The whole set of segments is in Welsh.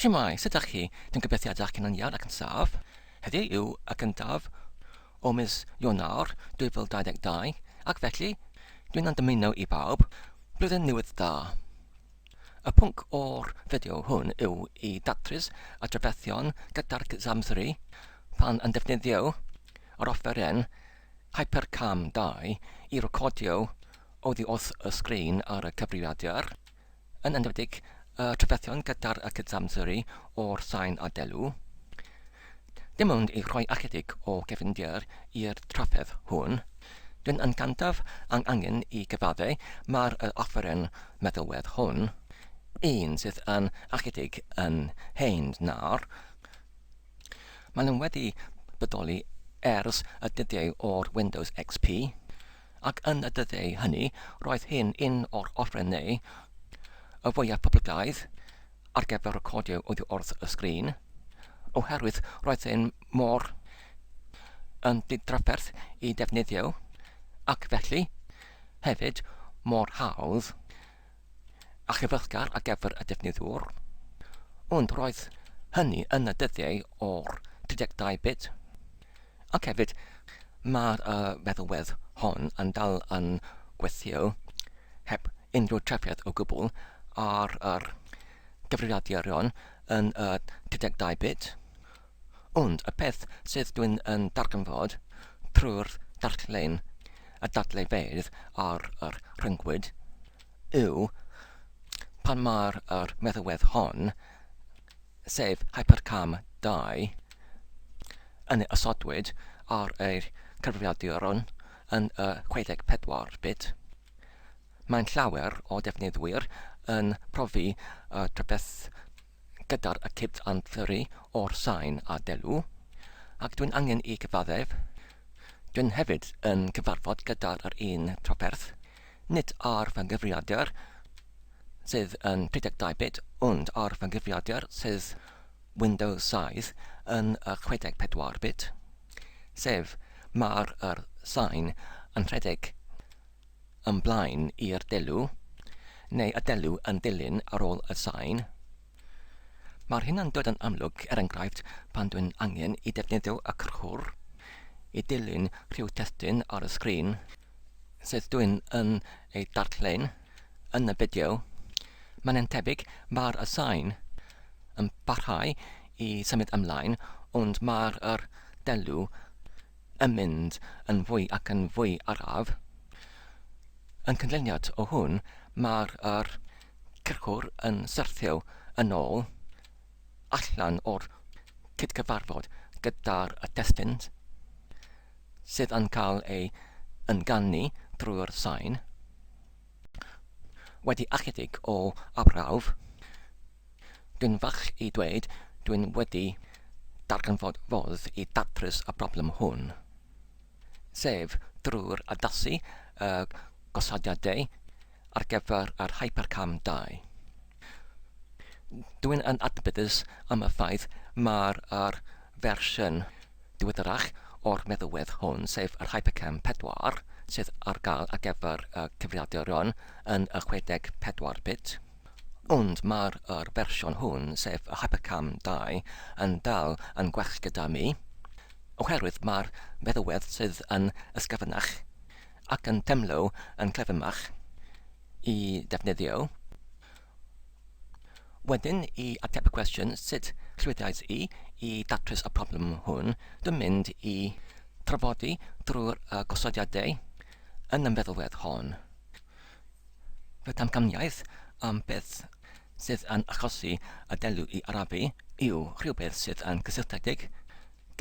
Shwmae, sut dach chi? Dwi'n gobeithio dach chi'n iawn ac yn saff. Heddiw yw y cyntaf o mis Ionawr 2022 ac felly dwi'n yn dymuno i bawb blwyddyn newydd dda. Y pwnc o'r fideo hwn yw i datrys y drafferthion gyda'r cysamseru pan yn defnyddio yr offeren HyperCam 2 i recordio oddi wrth y sgrin ar y cyfrifiadur. yn enwedig y trafferthion gyda'r cydamseru o'r sain a delw. Dim ond i rhoi ychydig o gefndir i'r trafferth hwn, dwi'n yn gyntaf ang angen i gyfadde mae'r offeren meddalwedd hwn, un sydd yn ychydig yn hen nawr, maen nhw wedi bodoli ers y dyddiau o'r Windows XP, ac yn y dyddiau hynny roedd hyn un o'r offerynnau y fwyaf poblogaidd ar gyfer recordio oddi wrth y sgrin, oherwydd roedd e'n mor yn ddidrafferth i defnyddio ac felly hefyd mor hawdd a chyfeillgar ar gyfer y defnyddwr. Ond roedd hynny yn y dyddiau o'r 32 bit. Ac hefyd, mae'r uh, feddalwedd hon yn dal yn gweithio heb unrhyw trafferth o gwbl ar yr gyfrifiaduron yn y 32 bit. Ond y peth sydd dwi'n yn darganfod trwy'r darllen y dadleufeydd ar yr rhyngwyd yw pan mae'r yr meddalwedd hon sef HyperCam 2, yn ei osodwyd ar ei cyfrifiaduron yn y 64 bit. Mae'n llawer o defnyddwyr yn profi y trafferth gyda'r cyd anthuru o'r sain a delw, ac dwi'n angen i gyfaddef, dwi'n hefyd yn cyfarfod gyda'r yr un trafferth, nid ar fy nghyfrifiadur, sydd yn 32 bit ond ar fy nghyfrifiadur sydd Windows 7 yn y 64 bit, sef mae'r yr sain yn rhedeg yn blaen i'r delw, neu y delw yn dilyn ar ôl y sain. Mae'r hyn yn dod yn amlwg, er enghraifft, pan dwi'n angen i defnyddio y cyrchwr i dilyn rhyw testun ar y sgrin sydd dwi'n yn ei darllen yn y fideo, mae'n tebyg mae'r y sain yn parhau i symud ymlaen, ond mae'r yr delw yn mynd yn fwy ac yn fwy araf. Yn canlyniad o hwn, mae'r yr cyrchwr yn syrthio yn ôl allan o'r cydgyfarfod gyda'r y testun sydd yn cael ei ynganu drwy'r sain. Wedi ychydig o arbrawf, dwi'n falch i dweud dwi'n wedi darganfod fodd i datrys y broblem hwn, sef drwy'r addasu y gosodiadau ar gyfer yr HyperCam 2. Dwi'n yn adnabyddus am y ffaith mae'r yr fersiwn diweddarach o'r meddalwedd hwn, sef yr HyperCam 4, sydd ar gael ar gyfer y cyfrifiaduron yn y 64 bit. Ond mae'r yr fersiwn hwn, sef y HyperCam 2, yn dal yn gwell gyda mi, oherwydd mae'r meddalwedd sydd yn ysgafnach ac yn teimlo yn clefymach i ddefnyddio. Wedyn, i ateb y cwestiwn sut llwyddais i i datrys y problem hwn, dwi'n mynd i trafodi drwy'r gosodiadau yn y meddalwedd hon. Fy damcaniaeth am beth sydd yn achosi y delw i arafu yw rhywbeth sydd yn gysylltiedig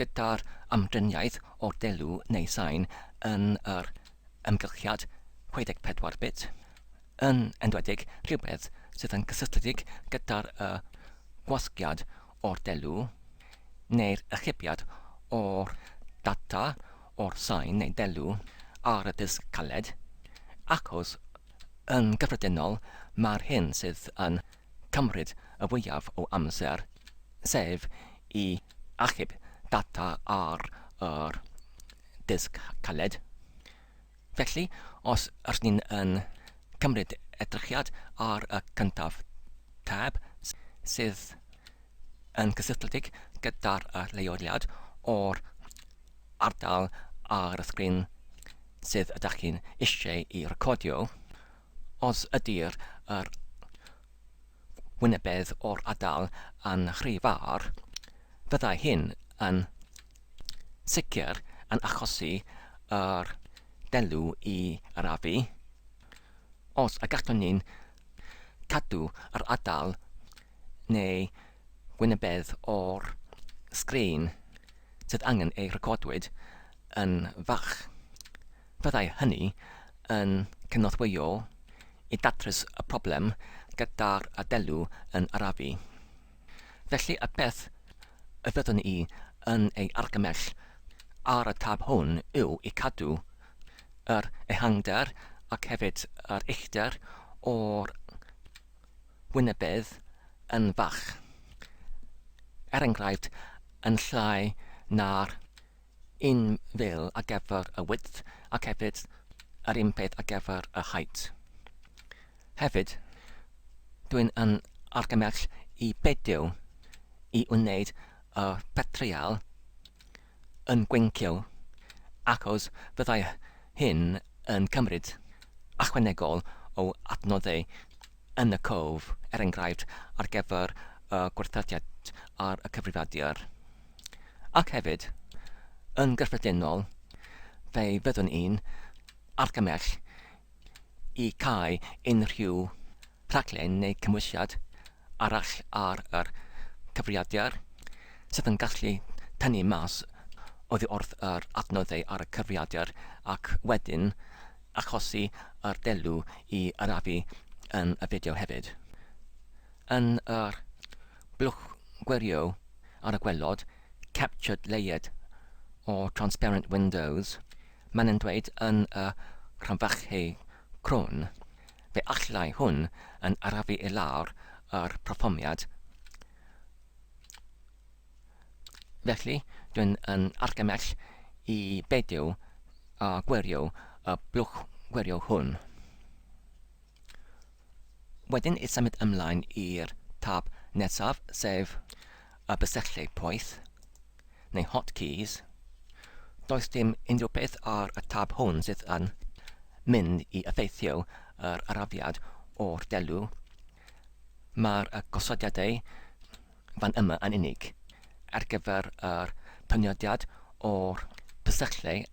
gyda'r amdriniaeth o'r delw neu sain yn yr ymgylchiad 64 bit, yn enwedig rhywbeth sydd yn gysylltiedig gyda'r y gwasgiad o'r delw neu'r ychybiad o'r data o'r sain neu delw ar y disg caled, achos yn gyffredinol mae'r hyn sydd yn cymryd y fwyaf o amser, sef i achub data ar yr disg caled. Felly, os ydyn ni'n yn cymryd edrychiad ar y cyntaf tab, sydd yn gysylltiedig gyda'r lleoliad o'r ardal ar y sgrin sydd ydych chi'n eisiau i recordio. Os ydy'r yr wynebedd o'r ardal yn rhy fawr, fyddai hyn yn sicr yn achosi yr delw i arafu. Os y gallwn ni'n cadw yr ardal neu wynebedd o'r sgrin sydd angen ei recordwyd yn fach. Fyddai hynny yn cynorthwyo i datrys y problem gyda'r delw yn arafu. Felly y peth y fyddwn i yn ei argymell ar y tab hwn yw i cadw yr ehangder ac hefyd yr uchder o'r wynebedd yn fach, er enghraifft yn llai na'r 1,000 ar gyfer y width ac hefyd yr un peth ar gyfer y height. Hefyd, dwi'n yn argymell i beidio i wneud y petryal yn gweithio achos fyddai hyn yn cymryd ychwanegol o adnoddau yn y cof, er enghraifft, ar gyfer y gwerthusiad ar y cyfrifiadur. Ac hefyd, yn gyffredinol, fe fyddwn i'n argymell i cau unrhyw rhaglen neu cymhwysiad arall ar yr cyfrifiadur sydd yn gallu tynnu mas oddi wrth yr adnoddau ar y cyfrifiadur ac wedyn achosi yr delw i arafu yn y fideo hefyd. Yn yr blwch gwirio ar y gwaelod, Captured Layered or Transparent Windows, Mae'n yn dweud yn y cromfachu crwn, fe allai hwn yn arafu i lawr yr perfformiad. Felly, dwi'n yn argymell i beidio â gwirio y blwch gwirio hwn. Wedyn i symud ymlaen i'r tab nesaf, sef y bysellau poeth, neu hotkeys. Does dim unrhyw beth ar y tab hwn sydd yn mynd i effeithio yr arafiad o'r delw. Mae'r gosodiadau fan yma yn unig ar gyfer yr penodiad o'r bysellau,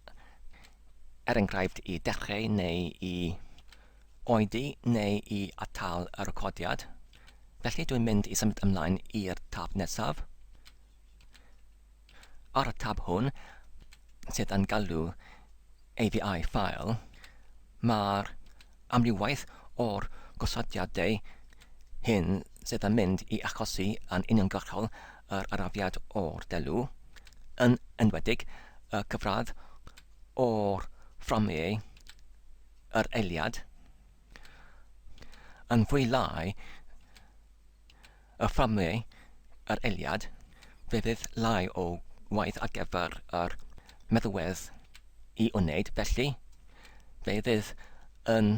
er enghraifft i dechrau neu i oedi neu i atal y recordiad. Felly dwi'n mynd i symud ymlaen i'r tab nesaf. Ar y tab hwn, sydd yn galw AVI file, mae'r amrywiaeth o'r gosodiadau hyn sydd yn mynd i achosi yn uniongyrchol yr arafiad o'r delw, yn enwedig y cyfradd o'r fframiau yr eiliad, yn fwy lai y fframiau yr eiliad, fe fydd lai o waith ar gyfer yr meddalwedd i wneud, felly fe fydd yn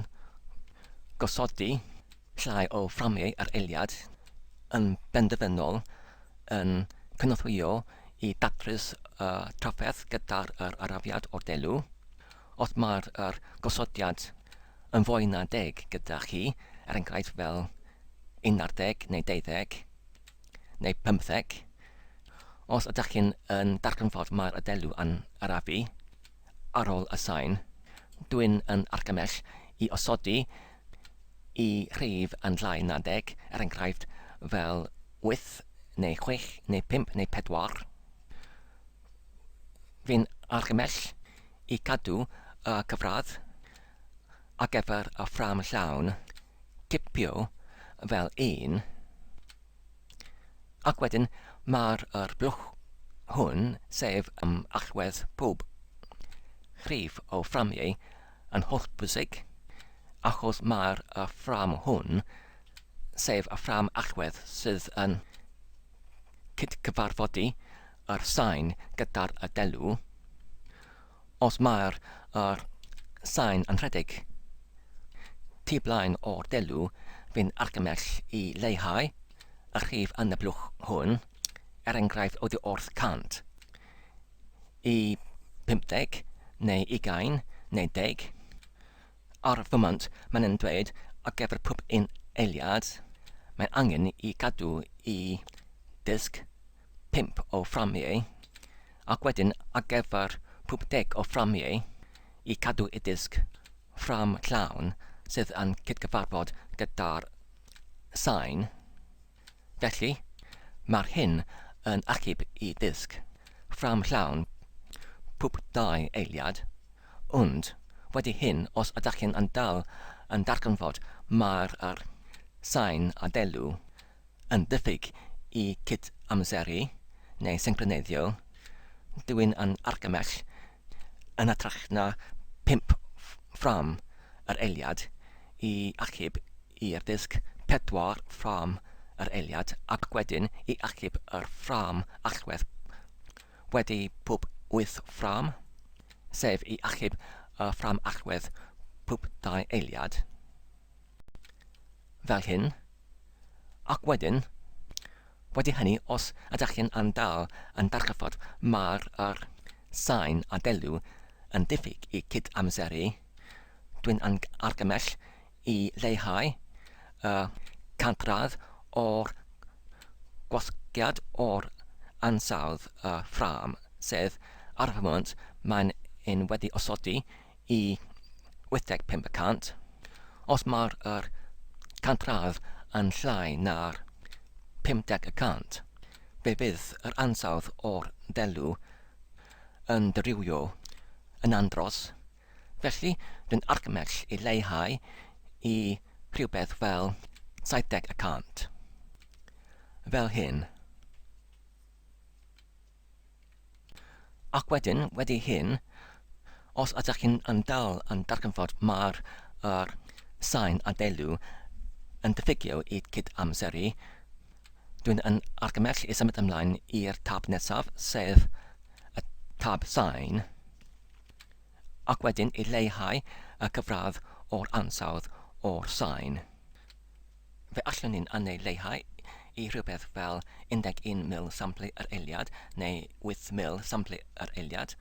gosodi llai o fframiau yr eiliad yn benderfynol yn cynorthwyo i datrys y trafferth gyda'r arafiad o'r delw. Os mae'r yr gosodiad yn fwy na deg gyda chi, er enghraifft fel unarddeg neu deuddeg neu pymtheg, os ydych chi'n yn darganfod mae'r adelw yn arafu ar ôl y sain, dwi'n yn argymell i osodi i rhif yn llai na deg, er enghraifft fel wyth neu chwech neu pump neu pedwar. Fi'n argymell i cadw y cyfradd ar gyfer y ffrâm llawn, cipio fel un, ac wedyn mae'r yr blwch hwn, sef ym allwedd pob rhif o fframiau yn hollbwysig, achos mae'r y ffrâm hwn, sef y ffrâm allwedd sydd yn cydgyfarfodi yr sain gyda'r y delw, os mae'r yr sain yn rhedeg tu blaen o'r delw, fi'n argymell i leihau y rhif yn y blwch hwn. er enghraifft oddi wrth 100 i 50 neu ugain neu deg. Ar y foment mae'n yn dweud ar gyfer pob un eiliad mae angen i gadw i disg 5 o fframiau ac wedyn ar gyfer pob deg o fframiau i cadw i disg ffrâm llawn sydd yn cydgyfarfod gyda'r sain. Felly, mae'r hyn yn achub i ddisg ffrâm llawn pob dau eiliad, ond wedi hyn os ydych chi'n yn dal yn darganfod mae'r yr sain a delw yn ddiffyg i cyd-amseru neu syncroneiddio, dw i'n yn argymell yn hytrach na phump ffrâm yr eiliad i achub i'r ddisg pedwar ffrâm yr eiliad ac wedyn i achub yr ffrâm allwedd wedi pob wyth ffrâm, sef i achub y ffrâm allwedd pob dau eiliad. Fel hyn. Ac wedyn, wedi hynny, os ydych chi'n yn dal yn darganfod mae'r yr sain a delw yn diffyg i cyd-amseru, dwi'n yn argymell i leihau y canradd o'r gwasgiad o'r ansawdd y ffrâm, sef ar y foment mae'n un wedi osodi i 85 y cant. Os mae'r yr canradd yn llai na'r 50 y cant, fe fydd yr ansawdd o'r delw yn dirywio yn andros. Felly, dwi'n argymell i leihau i rhywbeth fel 70 y cant. Fel hyn. Ac wedyn, wedi hyn, os ydych chi'n yn dal yn darganfod mae'r yr sain a delw yn diffygio i cyd-amseru, dwi'n yn argymell i symud ymlaen i'r tab nesaf, sef y tab sain, ac wedyn i leihau y cyfradd o'r ansawdd o'r sain. Fe allwn ni'n yn ei leihau i rhywbeth fel 11,000 samplu yr eiliad neu 8,000 samplu yr eiliad.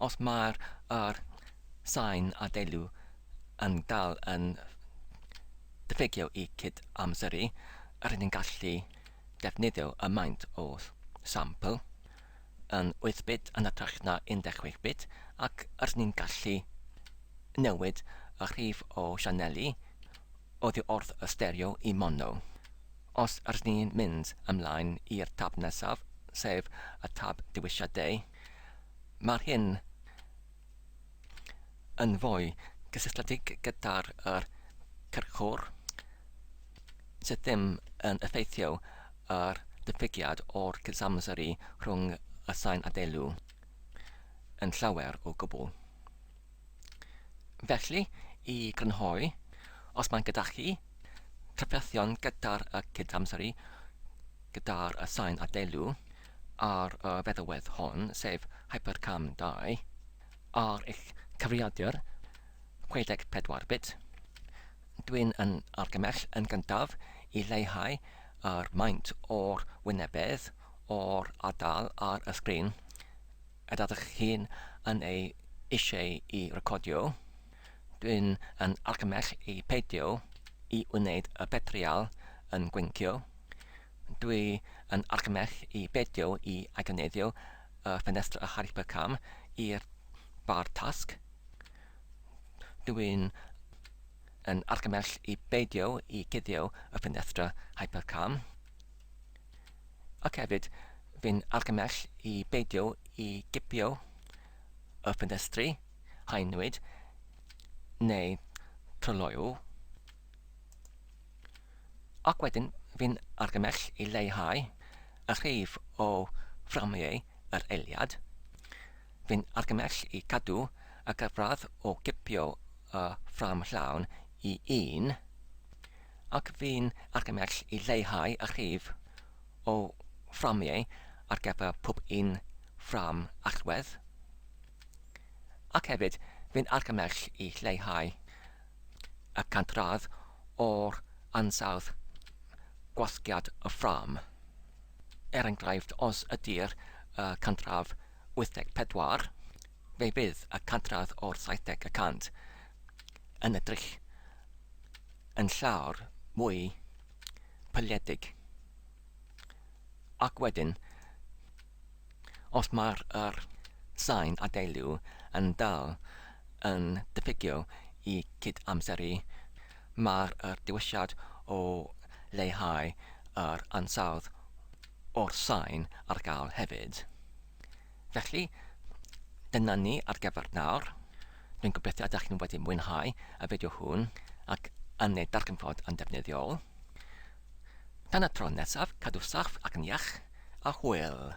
Os mae'r yr sain a deulu yn dal yn diffygio i cyd-amseru, rydyn ni'n gallu defnyddio y maint o sampl yn 8 bit yn hytrach na 16 bit ac rydyn ni'n gallu newid y rhif o sianeli oddi wrth y stereo i mono. Os rydyn ni'n mynd ymlaen i'r tab nesaf, sef y tab dewisiadau, mae'r hyn yn fwy cysylltiedig gyda'r yr cyrchwr sydd ddim yn effeithio ar ddiffygiad o'r cysamseru rhwng y sain a delw yn llawer o gwbl. Felly, i grynhoi, os mae gyda chi trafferthion gyda'r y cydamseru, gyda'r y sain a delw ar y feddalwedd hon, sef HyperCam 2, ar eich cyfrifiadur 64 bit, dwi'n yn argymell yn gyntaf i leihau yr maint o'r wynebedd o'r ardal ar y sgrin a ydych chi'n yn ei eisiau i recordio, dwi'n yn argymell i peidio i wneud y petrial yn gwinkio. Dwi yn argymell i beidio i aigoneiddio y ffenestr y HyperCam i'r bar tasg. Dwi'n yn argymell i beidio i guddio y ffenestr HyperCam. Ac hefyd, fi'n argymell i beidio i gipio y ffenestri haenwyd neu tryloyw. Ac wedyn, fi'n argymell i leihau y rhif o fframiau yr eiliad. Fi'n argymell i cadw y gyfradd o gipio y ffrâm llawn i un. ac fi'n argymell i leihau y rhif o fframiau ar gyfer pob un ffrâm allwedd. Ac hefyd, fi'n argymell i lleihau y canradd o'r ansawdd gwasgiad y ffrâm. Er enghraifft, os ydy'r canraf 84, fe fydd y canraf o'r 70 y cant yn edrych yn llawer mwy pyliedig. Ac wedyn, os mae'r yr sain adeilw yn dal yn diffygio i cyd-amseru, mae'r yr dewisiad o leihau yr ansawdd o'r sain ar gael hefyd. Felly, dyna ni ar gyfer nawr. Dwi'n gobeithio ydych chi'n wedi mwynhau y fideo hwn ac yn ei darganfod yn defnyddiol. Tan y tro nesaf, cadw saff ac yn iach, a hwyl!